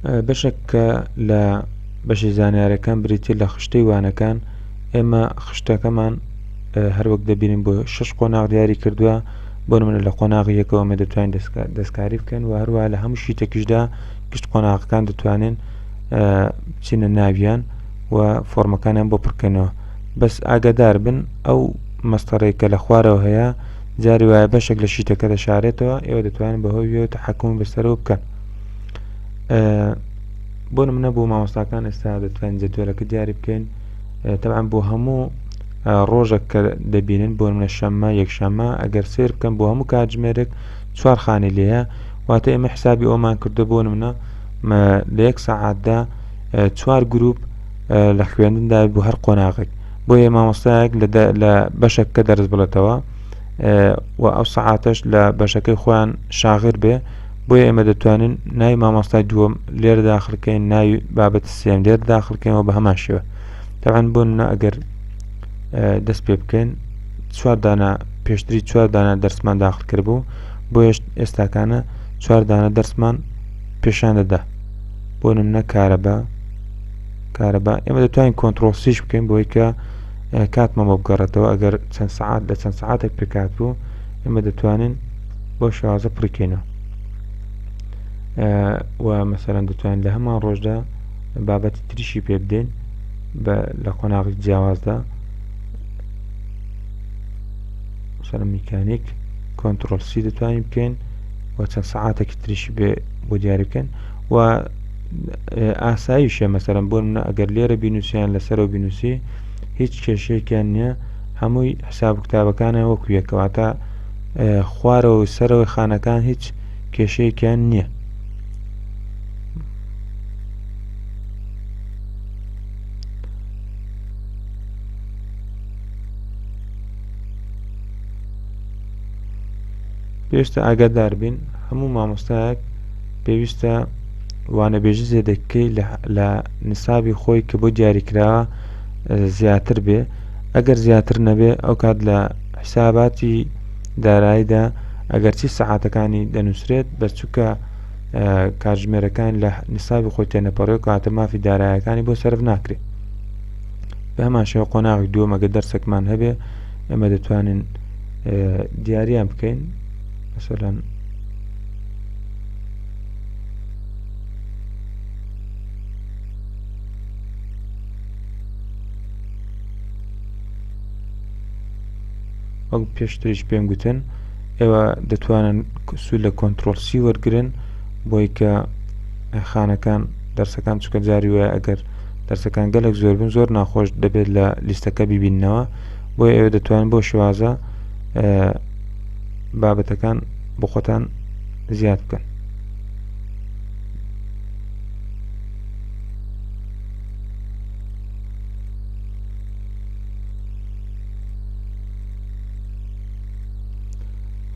بەشێک کە لە بەشی زانیارەکان بریتیە لە خشتەی وانەکان ئێمە خشتەکەمان هەروەک دەبینین بۆ شش قۆناغ دیاری کردووە بۆ نمونە لە قۆناغی یەکەوە ئێمە دەتوانین دەستکاری بکەن و هەروە لە هەموو sheet ێکیشدا گشت قۆناغەکان دەتوانین بچینە ناویان و فۆرمەکانیان بۆ پڕکەنەوە بەس ئاگادار بن ئەو مەستەڕێک کە لە خوارەوە هەیە جاری وایە بەشێک لە sheet ەکە دەشارێتەوە ئێوە دەتوانن بەهۆیەوە تەحەکم بەسەرەوە بکەن بۆ نمونە بۆ مامۆستاکان ئێستا دەتوانین جەدوەلەکە دیاری بکەین تەبعەن بۆ هەموو ڕۆژێک کە دەبینن بۆ منە شەممە یەکشەممە ئەگەر سێر بکەن بۆ هەموو کاتژمێرێک چوار خانی لێیە واتە ئێمە حسابی ئەومان کردو بۆ نمونە لە یەک سەعاتدا چوار گروپ لە خوێندندا بۆ هەر قۆناغێک بۆیە مامۆستایەک لە بەشێک کە دەرس بڵێتەوە و ئەو سەعاتەش لە بەشەکەی خۆیان شاغر بێ بۆیە ئێمە دەتوانین ناوی مامۆستای دووەم لێرە داخل کەین ناوی بابەت سێم لێرە داخل کەینەوە بە هەمان شێوە تەبعەن بۆ نمونە ئەگەر دەست پێ بکەین چوار دانە پێشتری چوار دانە دەرسمان داخل کردبوو بۆیە ئێستاکانە چوار دانە دەرسمان پێشان دەدا بۆ نمونە کارەبا کارەبا ئێمە دەتوانین control C یش بکەین بۆی کە کاتمان بۆ بگەڕێتەوە ئەگەر چەند سعات لە چەند سعاتێک پێکات بوو ئێمە دەتوانین بۆ شێوازە پڕیکەینەوە و مەسەرەن دەتوانین لە هەمان ڕۆژدا بابەتی تریشی پێ بدەین بە لە قۆناغی جیاوازدا سەر میکانیک control C دەتوانین بکەین و چەند سەعاتێکی تریشی بێ بۆ دیاری بکەن و ئاساییشە مەسەرم بۆ منە ئەگەر لێرە بینوسیان لەسەرەوە بینوسی هیچ کێشەیەکیان نییە هەمووی حساب کتابەکانە وەکو یەکەواتە خوارەوە و سەرەوەی خانەکان هیچ کێشەیەکیان نییە. پێویستە ئاگادار بین هەموو مامۆستایەک پێویستە وانەبێژی زێدەکەی لە نسابی خۆی کە بۆ دیاریکراوە زیاتر بێ ئەگەر زیاتر نەبێ ئەو کات لە حیساباتی داراییدا ئەگەرچی سەعاتەکانی دەنووسرێت بەس چونکە کاتژمێرەکان لە نسابی خۆی تێنەپەڕێ و کاتە مافی دارایەکانی بۆ سەرف ناکرێت بە هەمان شێوە قۆناغی دووەم ئەگەر دەرسێکمان هەبێ ئێمە دەتوانین دیاریان بکەین مەسەلەن وەک پێشتریش پێم گوتن ئێوە دەتوانن سوود لە control C وەرگن بۆی کە خانەکان دەرسەکان چکە جاری وایە ئەگەر دەرسەکان گەلک زۆر بن زۆر ناخۆش دەبێت لە لیستەکە ببیننەوە بۆی ئێوە دەتوانن بۆ شێوازە بابەتەکان بۆ خۆتان زیاد بکەن.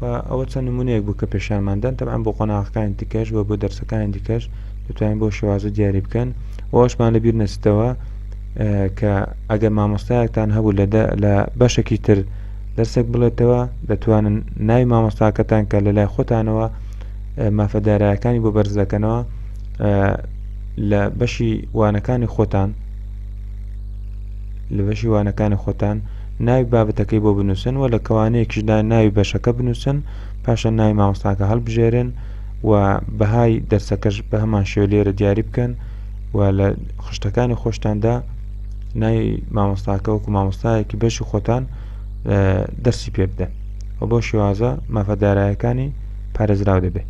و ئەوە چەند نمونەیەک بوو کە پێشانماندان تەبعەن بۆ قۆناغەکانی دیکەش و بۆ دەرسەکانی دیکەش دەتوانین بۆ شێوازە دیاری بکەن ئەوەشمان لەبیر نەچێتەوە کە ئەگەر مامۆستایەکتان هەبوو لە لە بەشێکی تر دەرسێک بڵێتەوە دەتوانن ناوی مامۆستاکەتان کە لە لای خۆتانەوە مافە دارایەکانی بۆ بەرز دەکەنەوە لە بەشی وانەکانی خۆتان لە بەشی وانەکانی خۆتان ناوی بابەتەکەی بۆ بنووسن و لە کەوانەیەکیشدا ناوی بەشەکە بنووسن پاشان ناوی مامۆستاکە هەڵبژێرن و بەهای دەرسەکەش بە هەمان شێوە لێرە دیاری بکەن و لە خشتەکانی خۆشتاندا ناوی مامۆستاکە وەکو مامۆستایەکی بەشی خۆتان دەرسی پێ بدەن و بۆ شێوازە مافە دارایەکانی پارێزراو دەبێت.